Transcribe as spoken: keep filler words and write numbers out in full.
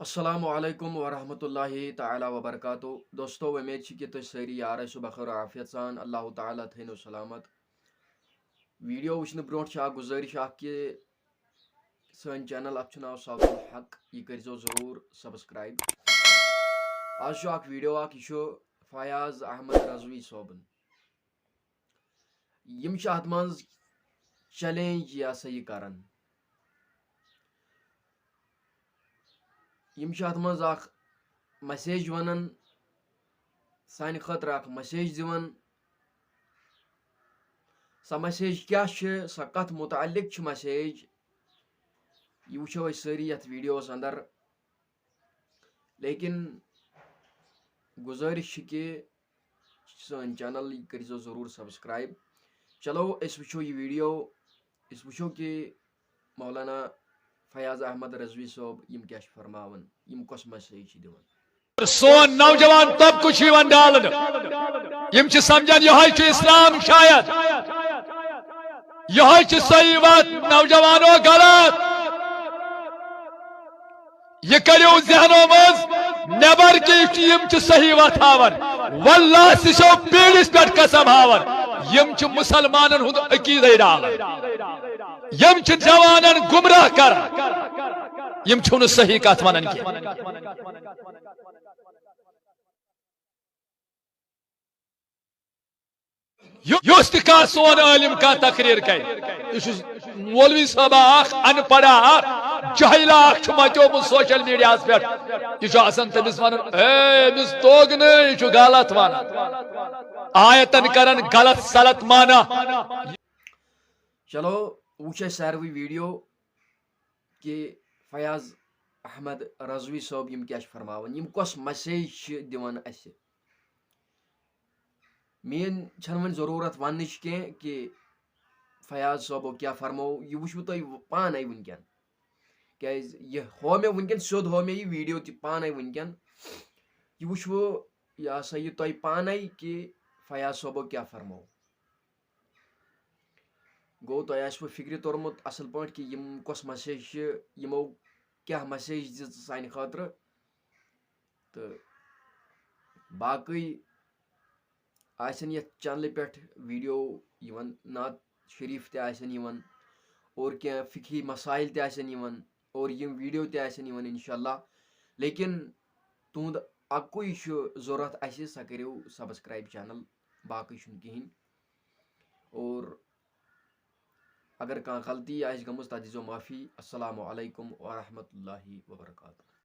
السلام علیکم ورحمۃ اللہ تعالیٰ وبرکاتہ۔ دوستو، وۄمید چھِ کہِ تُہۍ سٲری یار ٲسِو بخیر و عافیت سان۔ اللہ تعالیٰ تھٲینو سلامت۔ ویڈیو وٕچھنہٕ برونٛٹھ چھِ اکھ گُزٲرِش اکھ کہِ سٲنۍ چینل، اتھ چھُ ناو صوت الحق، یہِ کٔرۍزیو ضروٗر سبسکرایب۔ آز چھُ اکھ ویڈیو اکھ، یہِ چھُ فیاض احمد رضوی صٲبُن۔ یِم چھِ اتھ منٛز چیلنج، یہِ ہسا یہِ کران۔ یِم چھِ اتھ منٛز اکھ میسیج ونان، سانہِ خٲطرٕ اکھ میسیج دِوان۔ سۄ میسیج کیٛاہ چھِ، سۄ کتھ متعلق چھِ میسیج، یہِ وٕچھو أسۍ سٲری یتھ ویڈیوس اندر۔ لیکن گُزٲرِش چھِ کہِ سٲنۍ چینل یہِ کٔرۍزیو ضروٗر سبسکرایب۔ چلو، أسۍ وٕچھو یہِ ویڈیو، أسۍ وٕچھو کہِ مولانا فیاض احمد رضوی صٲب یِم کیٛاہ چھِ فرماوان، یِم کۄس میسیج چھِ دِوان۔ سون نوجوان طبقہٕ چھُ یِوان ڈالنہٕ۔ یِم چھِ سمجھان یِہوٚے چھُ اسلام شاید، یِہوٚے چھُ صحیح وتھ۔ نوجوانو، غلط۔ یہِ کٔڑِو ذہنو منٛز نٮ۪بر کہِ یِم چھِ صحیح وتھ ہاوان۔ واللہ، سُہ چھو پیٖرِس پٮ۪ٹھ قسم ہاوان۔ یِم چھِ مُسلمانن ہُنٛد عقیٖدے ڈالان۔ یِم چھِ جوانن گمراہ کران۔ یِم چھِنہٕ صحیح کتھ ونان کینٛہہ۔ یُس تہِ کانٛہہ سون عٲلِم کانٛہہ تقریر کرِ، یہِ چھُ مولوی صٲبا اکھ، ان پڑھا اکھ، جاہلا اکھ چھُ متیومُت سوشل میڈیاہس پٮ۪ٹھ۔ یہِ چھُ آسان تٔمِس ونان، "اے، أمِس توٚگ نہٕ، یہِ چھُ غلط ونان۔" آیتن کران غلط سلط معنی۔ چلو، وٕچھ اَسہِ ساروٕے ویڈیو کہِ فیاض احمد رضوی صٲب یِم کیٛاہ چھِ فرماوان، یِم کۄس میسیج چھِ دِوان اَسہِ۔ میٲنۍ چھَنہٕ وۄنۍ ضروٗرت وَننٕچ کینٛہہ کہِ فیاض صٲبو کیٛاہ فرموو، یہِ وٕچھوٕ تۄہہِ پانَے وٕنکٮ۪ن۔ کیٛازِ یہِ ہوو مےٚ وٕنکٮ۪ن، سیوٚد ہوو مےٚ یہِ ویڈیو تہِ پانَے وٕنکٮ۪ن۔ یہِ وٕچھوٕ، یہِ ہسا یہِ تۄہہِ پانَے کہِ فیاض صٲبو کیٛاہ فرموو۔ گوٚو، تۄہہِ آسِوٕ فِکرِ توٚرمُت اَصٕل پٲٹھۍ کہِ یِم کۄس میسیج چھِ، یِمو کیٛاہ میسیج دِژ سانہِ خٲطرٕ۔ تہٕ باقٕے آسن یَتھ چینلہِ پٮ۪ٹھ ویڈیو یِوان، نعت شریف تہِ آسن یِوان، اور کینٛہہ فقہی مسائل تہِ آسن یِوان، اور یِم ویڈیو تہِ آسن یِوان انشاءاللہ۔ لیکن تُہُنٛد اَکُے چھُ ضوٚرَتھ اَسہِ، سۄ کٔرِو سبسکرایب چینل، باقٕے چھُنہٕ کِہیٖنۍ۔ اور اگر کانٛہہ غلطی آسہِ گٔمٕژ، تَتھ دیٖزیو معٲفی۔ السلام علیکم ورحمۃ اللہ وبرکاتہ۔